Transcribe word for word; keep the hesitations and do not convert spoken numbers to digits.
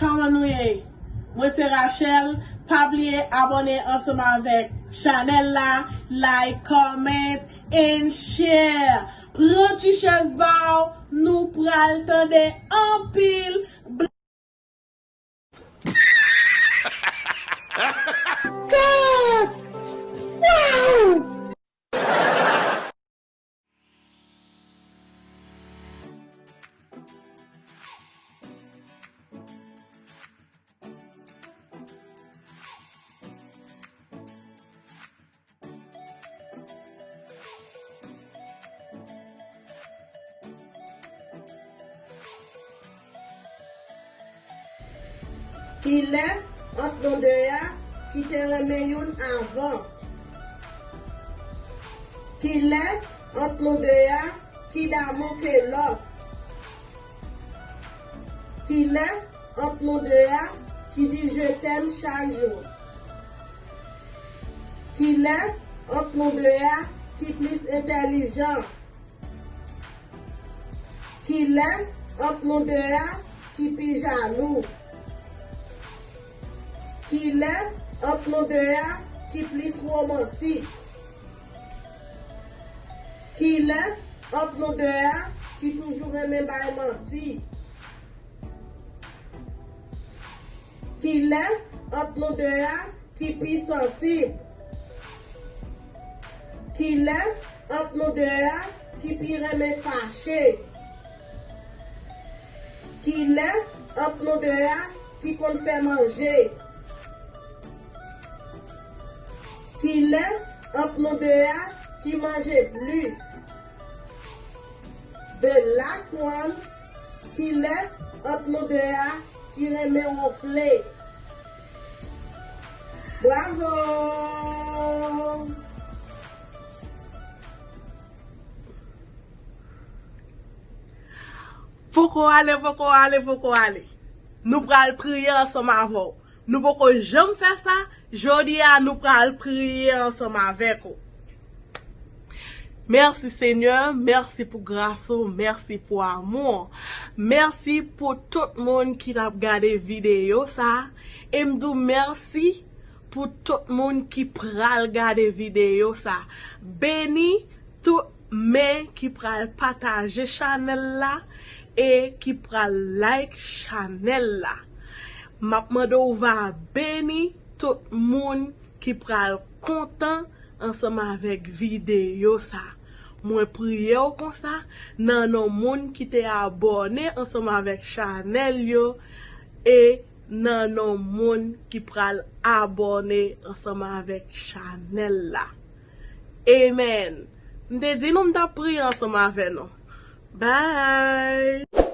Kòman nou ye? Mwen se Rachel. Pa bliye abòne ansanm avèk chanèl la, like, comment and share. Pran ti chèz ba w, nou pral tande anpil bl- Kilès ant nou de a ki te renmen youn avan? Kilès ant nou de a ki damou ke lòt? Kilès ant nou de a ki di je t'aime chak jou? Kilès ant nou de a ki plis entèlijan? Kilès ant nou de a ki pi jalou? Kilès ant nou de a ki plis womantik? Kilès ant nou de a ki toujou renmen bay manti? Kilès ant nou de a ki pi sansib? Kilès ant nou de a ki pi renmen fache? Kilès ant nou de a ki konn fè manje? Kilès ant nou de a ki manje plis? The last one, kilès ant nou de a ki renmen wonfle? Bravo! Poko ale, poko ale, poko ale. Nou pral priye ansanm avè w. Nou poko janm fè sa, jodi a nou pral priye ansanm avèk ou. Mèsi Senyè, mèsi pou gras ou, mèsi pou amou w. Mèsi pou tout moun ki t ap gade videyo sa a. E m di w mèsi pou tout moun ki pral gade videyo sa a. Beni tout men ki pral pataje chanèl la e ki pral like chanèl la. M ap mande w va beni tout moun ki pral kontan ansanm avèk videyo sa. Mwen priye w konsa nan non moun ki te abòne ansanm avèk chanèl yo e nan non moun ki pral abòne ansanm avèk chanèl la. Amen. M te di nou m t ap priye ansanm avè nou. Bye!